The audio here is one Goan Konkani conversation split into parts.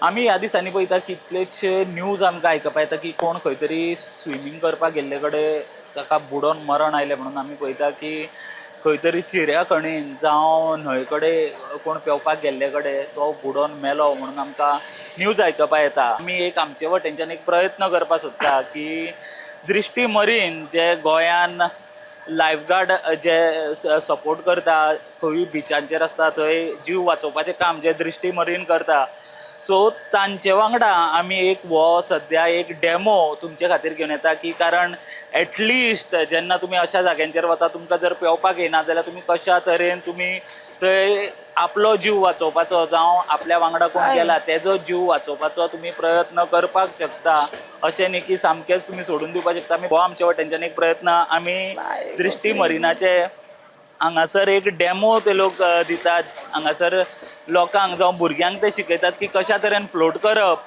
आमी ह्या दिसांनी पळयता कितलेशे न्यूज आमकां आयकपा येता की कोण खंय तरी स्विमींग करपाक गेल्ले कडेन ताका बुडोन मरण आयलें म्हणून. आमी पळयता की खंय तरी चिऱ्या खणीन जावं न्हंय कडेन कोण पेंवपाक गेल्ले कडेन तो बुडोन मेलो म्हणून आमकां न्यूज आयकपा येता. आमी एक आमचे वटेनच्यान एक प्रयत्न करपाक सोदता की दृश्टी मरीन जे गोंयान लायफगार्ड जे सपोर्ट करता, खंयूय बिचांचेर आसता थंय जीव वाचोवपाचें काम जे दृश्टी मरीन करता, सो तांचे वांगडा आमी एक हो सद्या एक डेमो तुमचे खातीर घेवन येता की कारण एटलिस्ट जेन्ना तुमी अशा जाग्यांचेर वता, तुमकां जर पेंवपाक येना जाल्यार तुमी कशा तरेन तुमी थंय आपलो जीव वाचोवपाचो जावं आपल्या वांगडा कोण गेला तेजो जीव वाचोवपाचो तुमी प्रयत्न करपाक शकता. अशें न्ही की सामकेंच तुमी सोडून दिवपाक शकता. आमी हो आमच्या वटेनच्यान एक प्रयत्न. आमी दृश्टी मरिनाचे हांगासर एक डेमो ते लोक दितात. हांगासर लोकांक जावं भुरग्यांक ते शिकयतात की कशा तरेन फ्लोट करप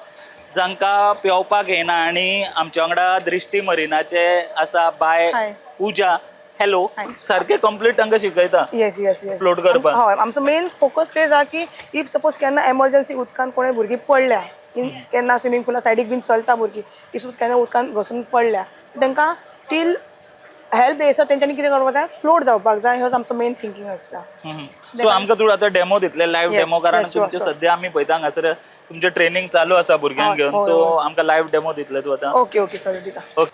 जांकां पेंवपाक येना. आनी आमच्या वांगडा दृश्टी मरिनाचे आसा बाय Hi. पुजा. हॅलो. सारकें कंप्लीट तांकां शिकयता येस येस येस फ्लोट करपाक. हय, आमचो मेन फोकस ते जा की if suppose केन्ना एमर्जन्सी उदकान कोणें भुरगीं पडल्या इन केन्ना स्विमींग पुला सायडीक बीन चलता भुरगीं, if suppose केन्ना उदकान घसरून पडल्या, तांकां टील हेल्प येयसर तेंच्यांनी कितें करपाक जाय, फ्लोट जावपाक जाय. होच आमचो मेन थिंकींग आसता. सो आमकां तूं आतां डेमो दितले लायव्ह डेमो? कारण तुमचे सद्या आमी पळयता हांगासर तुमचें ट्रेनिंग चालू आसा भुरग्यांक घेवन. सो आमकां लायव्ह डेमो दितले तूं आतां? ओके ओके सर, दिता. ओके,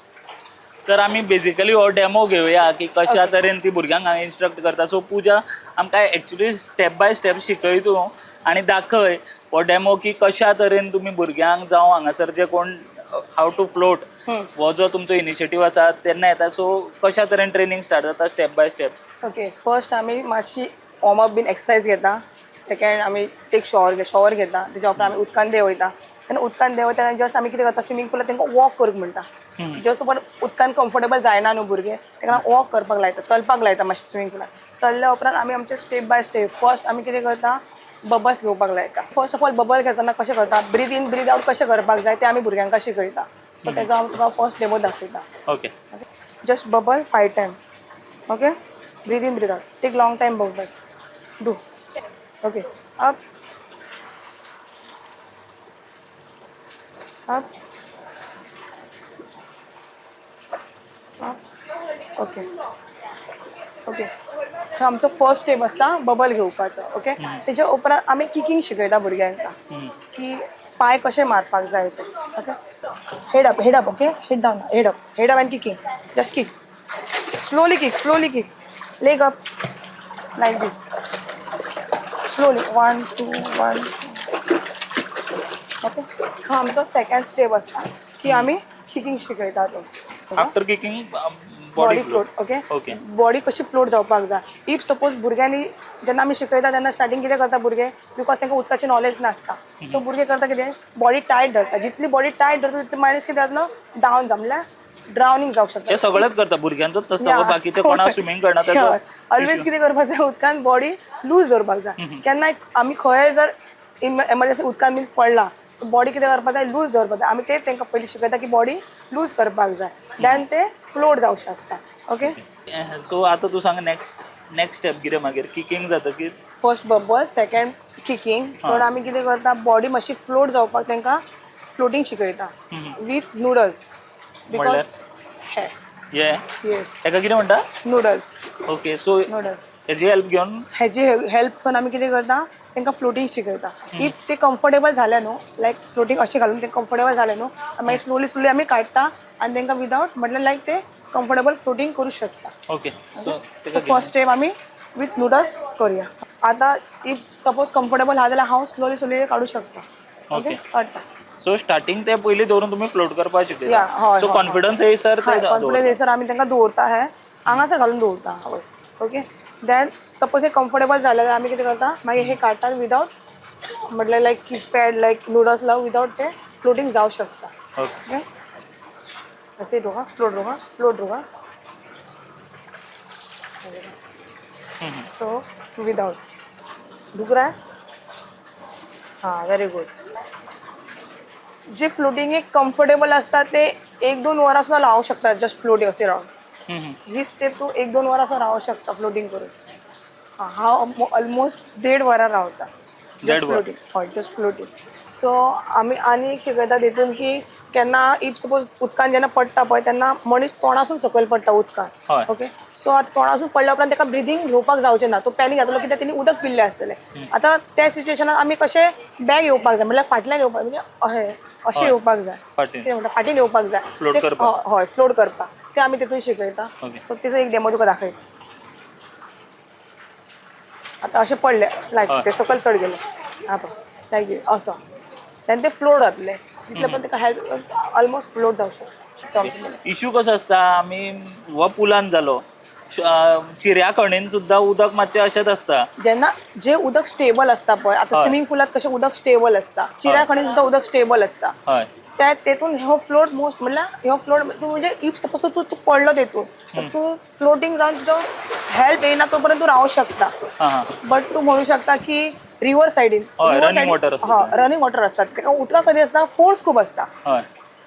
तर आमी बेसिकली हो डेमो घेवया की कशा तरेन ती भुरग्यांक हांगा इन्स्ट्रक्ट करता. सो पुजा, आमकां एक्चुली स्टेप बाय स्टेप शिकय तूं आनी दाखय हो डेमो की कशा तरेन तुमी भुरग्यांक जावं हांगासर जे कोण how to float हो जो तुमचो इनिशिएटीव आसा तेन्ना येता. सो कशा तरेन ट्रेनिंग स्टार्ट जाता step by step? Okay, first आमी मातशी वॉर्मअप बीन एक्सरसाइज घेता. सेकंड आमी टेक शॉवर, शॉवर घेता. तेच्या उपरांत आमी उदकान देंवयता. तेन्ना उदकान देंवयता तेन्ना जस्ट आमी कितें करता, स्विमींग पुलात तांकां वॉक करूंक म्हणटा. जस्ट पण उदकान कम्फर्टेबल जायना न्हू भुरगे, ताका वॉक करपाक लायता, चलपाक लायता मातशें. स्विमींग पुलात चल्ल्या उपरांत आमी आमचे स्टेप बाय स्टेप, फर्स्ट आमी कितें करता, बबल्स घेवपाक लायता. फर्स्ट ऑफ ऑल बबल घेतना कशें करता, ब्रीद इन ब्रीद आवट कशें करपाक जाय तें आमी भुरग्यांक शिकयता. सो तेजो हांव तुका फर्स्ट डेमो दाखयता. Okay. Just bubble 5 time, okay? Breathe in, breathe out. Take long time bubbles. Do, okay? Up, up, up. Okay okay. हो आमचो फर्स्ट स्टेप आसता बबल घेवपाचो. ओके, तेच्या उपरांत आमी किकींग शिकयता भुरग्यांक की पांय कशे मारपाक जाय ते. Okay, head up, head up. Okay, head down, head up, head up and kicking. Just kick slowly, kick slowly, kick leg up like this slowly. One two, one. Okay, हा आमचो सेकंड स्टेप आसता की आमी किकींग शिकयता तो. After kicking body float. Okay. Body कशी फ्लोट जावपाक जाय. If suppose भुरग्यांनी जेन्ना आमी शिकयता तेन्ना स्टार्टींग कितें करता भुरगे, because तांकां उदकाचें नॉलेज नासता, सो भुरगे करता कितें, बॉडी टायट धरता. जितली बॉडी टायट धरता तितली मायनस कितें जातलो, डावन जा, म्हणल्यार ड्रावनींग जावंक शकता. हे सगळेच करता, भुरग्यांचोच नासता, बाकीचे कोणा स्विमींग करना तेजो. ऑलवेज कितें करपाक जाय, उदकान बॉडी लूज दवरपाक जाय. केन्नाय आमी खंय जर एमर्जन्सी उदकान बीन पडला, बॉडी कितें करपाक जाय, लूज दवरपाक जाय. आमी ते तांकां पयलीं शिकयता की बॉडी लूज करपाक जाय, देन ते फ्लोट जावंक शकता. ओके. सो आतां तूं सांग, नेक्स्ट नेक्स्ट स्टेप कितें मागीर? किकींग जातकीर? First bubble, second kicking. Third आमी कितें करता, बॉडी मातशी फ्लोट जावपाक तांकां फ्लोटींग शिकयता विथ नुडल्स. म्हणल्यार? Because hey ये? येस. हेका कितें म्हणटा? नुडल्स. Okay, so noodles. हेजी हेल्प घेवन हेजी हेल्प घेवन आमी कितें करता, तांकां फ्लोटींग शिकयता. If ते कम्फर्टेबल जाले न्हू, लायक फ्लोटींग अशें घालून ते कम्फर्टेबल जाले न्हू, मागीर स्लोली स्लोली आमी काडटा आनी तांकां विदावट म्हटल्यार लायक ते कम्फर्टेबल फ्लोटींग करूं शकता. Okay, so so first step आमी विथ नुडल्स करूया. आतां if suppose comfortable आहा जाल्यार हांव स्लोली स्लोली काडूं शकता. ओके, काडटा. सो स्टार्टींग ते पयलीं दवरून तुमी फ्लोट करपाक शिकयता? या, हय. सो कॉन्फिडन्स येयसर ते कॉन्फिडन्स येयसर आमी तांकां दवरता, हे हांगासर घालून दवरता. हय, ओके. Then suppose हे कम्फर्टेबल जालें जाल्यार आमी कितें करता, मागीर हे काडटा विदावट म्हटल्यार लायक किक पॅड, लायक नुडल्स लाव विदावट ते फ्लोटींग जावं शकता. ओके. ओके, असे रोगा, फ्लोट रोगा, फ्लोट रोगा. सो विदाउट दुख रहा है? हां, व्हेरी गुड. जे फ्लोटिंग एक कम्फर्टेबल असता ते एक दोन वरां सुद्दां रावूंक शकता, जस्ट फ्लोटिंग अशें रावन. ही स्टेप तूं एक दोन वरां सुद्दां रावूंक शकता फ्लोटींग करून. हां, हांव ऑलमोस्ट 1.5 वरां रावता. 1.5 वर? फ्लोटींग, हय, जस्ट फ्लोटींग. सो आमी आनी एक शिकयता तितून की केन्ना if suppose उदकान जेन्ना पडटा पळय तेन्ना मनीस तोंडासून सकयल पडटा उदकान. हय. ओके, सो आतां तोंडासून पडल्या उपरांत ताका ब्रिदींग घेवपाक जावचें ना, तो पॅनीक जातलो कित्याक तेणी उदक पिल्लें आसतलें. आतां त्या सिच्युएशनान आमी कशें बॅक येवपाक जाय, म्हणल्यार फाटल्यान येवपाक, म्हणजे अहें अशें येवपाक जाय. फाटीन. कितें म्हणटा, फाटीन येवपाक जाय. Float करपाक. हय, फ्लोट करपाक ते आमी तितून शिकयता. सो तेजो एक डेमो तुका दाखयता. आतां अशें पडले लायक ते सकयल चड गेले, हा पळय, लायक असो तेन्ना ते फ्लोट जातले, तितले पण ताका हेल्प ऑलमोस्ट फ्लोट जावं शकता. इशू कसो आसता, आमी हो पुलान जालो, चिऱ्या खणीन सुद्दां उदक मातशें अशेंच आसता. जेन्ना जे उदक स्टेबल आसता पळय, आतां स्विमींग पुलात कशें उदक स्टेबल आसता, चिऱ्या खणीन सुद्दां उदक स्टेबल आसता. त्या तेतून हो फ्लोट मोस्ट म्हणल्यार हो फ्लोट तूं म्हणजे if suppose तूं तूं पडलो तेतून तर तूं फ्लोटींग जावन तुजो हेल्प येयना तो पर्यंत तूं रावंक शकता. हां हां बट तूं म्हणू शकता की रिवर सायडीन हय, running water आसता. हय, रनिंग वॉटर असतात, ताका उदका कधी आसता फोर्स खूब आसता.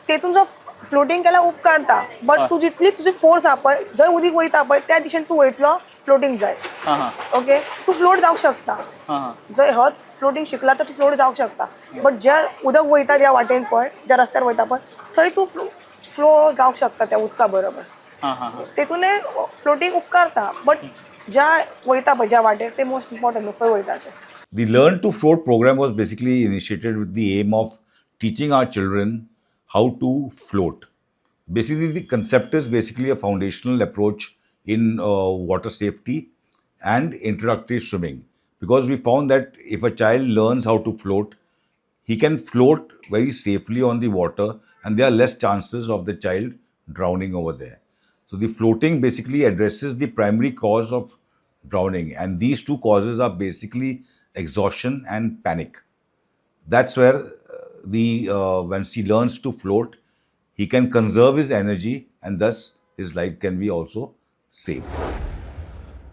तेतून जो फ्लोटींग केल्यार उपकारता, बट तूं जितली तुजी फोर्स आहा पळय, जंय उदीक वयता पळय त्या दिशेन तूं वयतलो फ्लोटींग जाय. हां हां ओके, तूं फ्लोट जावंक शकता. हां हां जर हो फ्लोटींग शिकला तर तूं फ्लोट जावंक शकता, बट ज्या उदक वयता ज्या वाटेन पळय, ज्या रस्त्यार वयता पळय थंय तूं फ्लो जावंक शकता त्या उदका बरोबर. हां हां हां तेतूनय फ्लोटींग उपकारता, बट ज्या वयता पळय ज्या वाटेर ते मोस्ट इम्पॉर्टंट खंय वयता ते. The Learn to Float program was basically initiated with the aim of teaching our children how to float. Basically, the concept is basically a foundational approach in water safety and introductory swimming, because we found that if a child learns how to float, he can float very safely on the water and there are less chances of the child drowning over there. So the floating basically addresses the primary cause of drowning, and these two causes are basically exhaustion and panic. That's where the once he learns to float, he can conserve his energy and thus his life can be also saved.